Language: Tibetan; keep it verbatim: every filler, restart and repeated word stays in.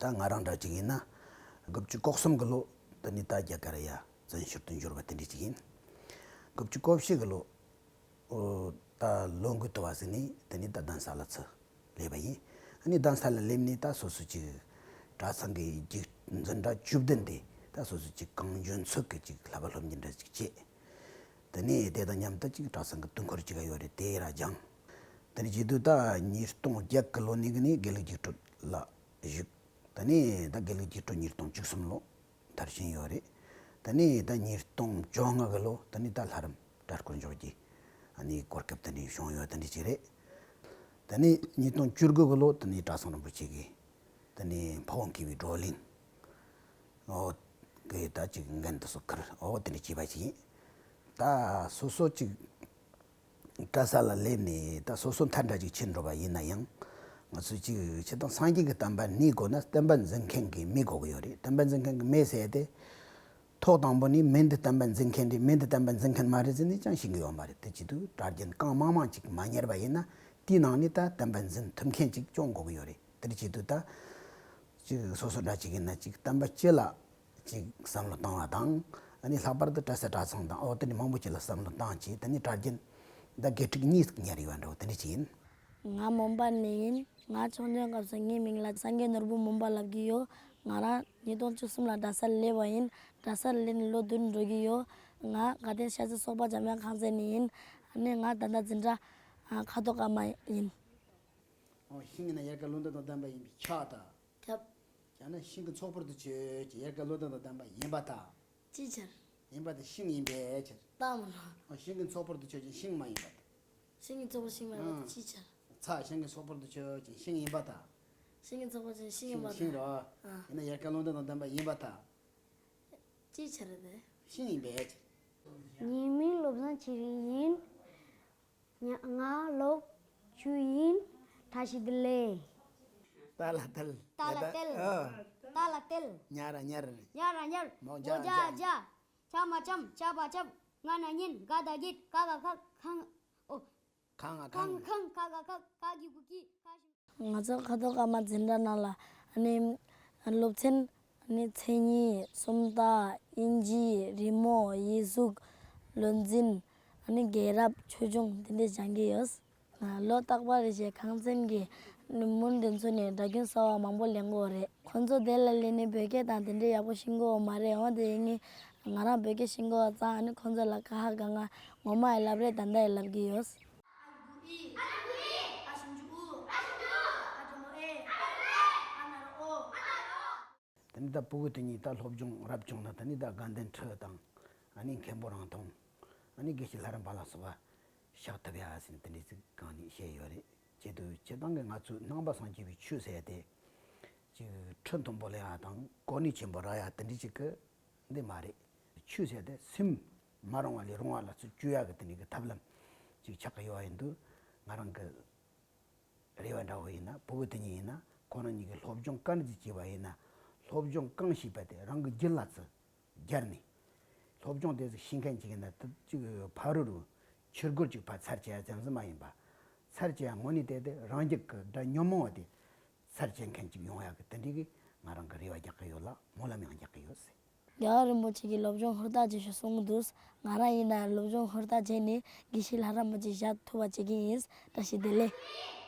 ད་ང་རང་འདྲ་ཅིག་ཡིན་ན། དགུ་བཅུ་གོ་གསུམ་གི་ལོ་དེ་ནས་ད་རྒྱ་གར་ཡ་བཙན་བྱོལ་དུ་འབྱོར་བ་དེ་འདྲ་ཅིག་ཡིན། དགུ་བཅུ་གོ་བཞི་གི་ལོ། ཨོ། ད་ལོ་འགོ་བཏབ་པ་ཟིན་ནས་དེ་ནས་ད་གདན་ས་ལ་ཚུར་སླེབས་པ་ཡིན། ཨ་ནི་གདན་ས་ལ་སླེབས་ནས་ད་སོ་སོ་ཅིག་གྲྭ་ཚང་གི་རྒྱུགས་འཛིན་གྲྭ་བཅུ་བདུན་དེ་ད་སོ་སོ་ཅིག་གང་འཇོན་ཚོད་ཀྱི་ཅིག་བསླབ་པ་སློབ་གཉེར་འདྲ་ཅིག་བྱས། དེ་ནས་དེ་དང་མཉམ་དུ་ཅིག་གྲྭ་ཚང་གི་དུས་འཁོར་ཅིག་ཡོད་རེད། དེ་ར་སྦྱངས། དེ་ནས་བྱེད་དུས་ད་ཉིས་སྟོང་བརྒྱད་གི་ལོ་ནས་གི་ནས་དགེ་ལུགས་རྒྱུགས་སྤྲོད་ལ་ཞུགས། དེ་ནས་ད་དགེ་ལུགས་རྒྱུགས་སྤྲོད་ཉིས་སྟོང་བཅུ་གསུམ་ལོ་མཐར་ཕྱིན་ཡོད་རེད། དེ་ནས་ད་ཉིས་སྟོང་བཅོ་ལྔ་གི་ལོ་དེ་ནས་ད་ལྷ་རམས་གྲྭ་སྐོར་འཇོག་རྒྱུ། ཨ་ནི་གོ་སྐབས་དེ་འདྲ་བྱུང་ཡོད་དེ་འདྲ་ཅིག་རེད། དེ་ནས་ཉིས་སྟོང་བཅུ་དགུ་གི་ལོ་དེ་ནས་གྲྭ་ཚང་རིན་པོ་ཆེ་གི་དེ་ནས་འཕགས་པ་མཁས་པའི་བགྲོ་གླེང་། ཨོ། གི་ད་ཅིག་འགན་དེ་ཚོ་ཁུར། ཨོ། དེ་འདྲ་བྱས་པ་ཅིག་ཡིན། ད་སོ་སོ་ཅིག་གྲྭ་ས་ལ་སླེབས་ནས་ད་སོ་སོ་མཐའ་འདྲ་ཅིག་ཕྱིན་འགྲོ་བ་ཡིན་ན་ཡང་། ང་ཚོས་ཅིག་སྤྱིར་བཏང་སངས་རྒྱས་ཀྱི་བསྟན་པ་གནས་དགོས་ན་བསྟན་པ་འཛིན་མཁན་གྱི་མི་དགོས་ཀྱི་ཡོད་རེད། བསྟན་པ་འཛིན་མཁན་གྱི་མི་ཟེར་ཏེ། ཐོག་དང་པོ་ནས་མི་འདི་བསྟན་པ་འཛིན་མཁན་རེད། མི་འདི་བསྟན་པ་འཛིན་མཁན་མ་རེད་ཟེར་ནས་ཅང་ཤེས་ཀྱི་ཡོད་མ་རེད། དེ་བྱེད་དུས་གྲྭ་རྒྱུན་གང་མང་མང་ཅིག་མ་ཉར་བ་ཡིན་ན། དེའི་ནང་ནས་ད་བསྟན་པ་འཛིན་ཐུབ་མཁན་ཅིག་སྐྱོང་དགོས་ཀྱི་ཡོད་རེད། དེ་འདྲ་བྱེད་དུས་ད་ཅིག་སོ་སོ་འདྲ་ཅིག་ཡིན་ན་ཅིག་བསྟན་པ་སྤྱི་ལ་ཅིག་བསམ་བློ་བཏང་བ་དང་། ཨ་ནི་ལྷག་པར་དུ་གྲྭ་ས་གྲྭ་ཚང་དང་ཨོ་དེ་འདྲ་མང་པོ་ཅིག་ལ་བསམ་བློ་བཏང་བྱས། དེ་ནས་གྲྭ་རྒྱུན་ད་དགེ་ཕྲུག་གཉིས་ཉར་ཡོད་འདྲ་བོ་དེ་འདྲ་ཅིག་ཡིན། ང་མོན་པ་ནས་ཡིན། ང་ཆུང་ཆུང་སྐབས་སུ་ངའི་མིང་ལ་སངས་རྒྱས་ནོར་བུ་མོན་པ་ལབ་ཀྱི་ཡོད། ང་རང་ཉིས་སྟོང་བཅུ་གསུམ་ལ་གྲྭ་སར་སླེབས་པ་ཡིན། གྲྭ་སར་སླེབས་ནས་ལོ་བདུན་འགྲོ་གི་ཡོད། ང་དགའ་ལྡན་ཤར་རྩེ་སོག་པ་འཇམ་དབྱངས་ཁང་ཚན་ནས་ཡིན། ཨ་ནི་ང་ད་ལྟ་འཛིན་གྲྭ་ཁ་དོག་དཀར་དམར་ཡིན། ཨོ། ཤིང་ཡིན་ན་ཡལ་ག་ལོ་འདབ་དང་ལྡན་པ་ཡིན་པས་ཁྱབ་ད། ཁྱབ། ཡང་ན་ཤིང་གི་ཚོགས་པར་དུ་ཆོད་ཅེས་ཡལ་ག་ལོ་འདབ་དང་ལྡན་པ་ཡིན་པར་ཐལ། ཅིའི་ཕྱིར། ཡིན་པ་དེ་ཤིང་ཡིན་པའི་ཕྱིར། ད་མི་ལོ། ཨོ། ཤིང་གི་ཚོགས་པར་དུ་ཆོད་ཅིང་ཤིང་མ་ཡིན་པར་ཐལ། ཤིང་གི་ཚོགས་པར་ཤིང་མ་ཡིན་པར་ཐལ། ཨང་། ཅིའི་ཕྱིར། ཚ། ཤིང་གི་ཚོགས་པར་དུ་ཆོད་ཅིང་ཤིང་ཡིན་པར་ཐལ། ཤིང་གི་ཚོགས་པར་ཆོད་ཅིང་ཤིང་ཡིན་པར་ཐལ། ཤིང་རེད། ཨ། ཡིན་ན་ཡལ་ག་ལོ་འདབ་དང་ལྡན་པ་ཡིན་པར་ཐལ། ཅིའི་ཕྱིར་དེ། ཤིང་ཡིན་པའི་ཕྱིར། ངའི་མིང་བློ་བཟང་ཆོས་སྒྲོན་ཡིན། ང་ང་ལོ་བཅུ་ཡིན། བཀྲ་ཤིས་བདེ་ལེགས། ཏཱ་ལ་ཏཱལ། ཏཱ་ལ་ཏཱལ། ཨ། ཏཱ་ལ་ཏཱལ། ཉ་ར་ཉར། ཉ་ར་ཉར། མོ་མོ་ཇ་ཇ་ཇ། ཇ། ཆ་མ་ཆམ། ཆ་པ་ཆབ། ང་ན་ཉན། ག་ད་གད། ཁ་ག་ཁག་ཁང་། ཨོ། ཁང་ང་ཁང་། ཁང་ཁང་། ཁ་ག་ཁག་ཁ་གི་གུ་གི་ཁ་ཤིང་། ང་ཚོ་ཁ་དོག་དཀར་དམར་འཛིན་གྲྭ་ནང་ལ་ཨ་ནི་སློབ་ཚན་ཨ་ནི་མཚན་ཉིད། སུམ་རྟགས། དབྱིན་ཇི། རི་མོ། ཡིག་གཟུགས། ལུས་འཛིན། ཨ་ནི་རྒྱལ་རབས། ཆོས་འབྱུང་དེ་འདྲས་སྦྱང་གི་ཡོད། ལོ་རྟག་པར་རེ་བཞིན་ཁང་ཚན་གྱི་མི་འདི་ཚོ་ནས་སྒྲ་རྒྱུན་གསར་བ་མང་པོ་ལེན་གྱི་ཡོད་རེད། ཁོང་ཚོ་དེ་ལ་སླེབས་ནས་བོད་སྐད་དང་དེ་འདྲས་ཡག་པོ་ཤེས་ཀྱི་ཡོད་མ་རེད། འོན་ཏེ་ངས་ང་རང་བོད་སྐད་ཤེས་ཀྱི་ཡོད་ཙང་ཨ་ནི་ཁོང་ཚོ་ལ་ཀ་ཧ་ག་ང་ངོ་མ་ཡི་ལབ་རེད། ད་ལྟ་ཡི་ལབ་ཀྱི་ཡོད། ཨ་ཞུ་འཇུ་ཨུ། ཨ་ཞུ་འཇུ་ཨུ། ཨ་ཞུ་འཇུ་ཨུ། ཨ་ཞུ་འཇུ་ཨེ། ཨ་ན་རོ་ཨོ། ཨ་ན་རོ་ཨོ། དེ་ནས་ད་ཕྲུ་གུ་དེ་གཉིས་ད་སློབ་སྦྱོང་རབ་བྱུང་ན། དེ་ནས་ད་དགའ་ལྡན་ཁྲི་དང་། ཨ་ནི་མཁན་པོ་རང་མཐོང་། ཨ་ནི་དགེ་བཤེས་ལྷ་རམས་པ་ལ་སོགས་པ་ཤག་ཐུབ་ཡ་ཟིན། དེ་འདྲའི་ཚིག་གང་ནས་བཤད་ཡོད་རེད། བྱེད་དུས་སྤྱིར་བཏང་གི་ང་ཚོའི་ནང་པ་སངས་རྒྱས་པའི་ཆོས་ཟེར་ཏེ། ཅིག་ཁྲི་མཐོན་པོ་ལེན་ཡ་དང་གོ་གནས་ཆེན་པོ་རག་ཡ་དེ་འདྲའི་ཅིག་གི་འདི་མ་རེད། ཆོས་ཟེར་ཏེ་སེམས་མ་རུང་བ་ལས་རུང་བ་ལ་ཚུར་བཅོས་ཡག་གི་དེ་འདྲའི་གི་ཐབས་ལམ་ཅིག་ཆགས་ཀྱི་ཡོད་པ་ཡིན་དུས། ང་རང་གི་རེ་བ་འདྲ་བོ་ཡིན་ན། ཕྲུ་གུ་དེ་གཉིས་ཡིན་ན་ཁོ་རང་གཉིས་ཀྱི་སློབ་སྦྱོང་ག་འདྲ་ཅིག་བྱས་པ་ཡིན་ན། སློབ་སྦྱོང་གང་ཤེས་པ་དེ་རང་གི་རྒྱུད་ལ་ཚུར་སྦྱར་ནས། སློབ་སྦྱོང་དེ་ཚོ་ཤེས་མཁན་ཅིག་ཡིན་ན་དེ་ཅིག་ཕ་རོལ་རུ་ཆོས་སྒོར་ཅིག་ཕར་ཚར་བཅད་ཡ་ཙམ་ཟིག་མ་ཡིན་པ། ཚར་བཅད་ཡ་དངོས་གནས་དེ་དེ་རང་རྒྱུད་ཀྱི་དགྲ་ཉོན་མོངས་པ་དེ་ཚར་བཅད་མཁན་ཅིག་ཡོང་ཡག་གི་དེ་འདྲའི་གི་ང་རང་གི་རེ་བ་རྒྱག་གི་ཡོད་ལ། སྨོན་ལམ་ཡང་རྒྱག་གི་ཡོད་ཟེར། རྒྱལ་བ་རིན་པོ་ཆེ་གིས་སློབ་སྦྱོང་ཧུར་ཐག་བྱེད་ཤོག་གསུང་གི་འདུག་ང་རང་ཡིན་ན་སློབ་སྦྱོང་ཧུར་ཐག་བྱས་ནས་དགེ་བཤེས་ལྷ་རམས་པ་ཅིག་བཞག་ཐུབ་པ་བྱེད་ཀྱི་ཡིན། བཀྲ་ཤིས་བདེ་ལེགས།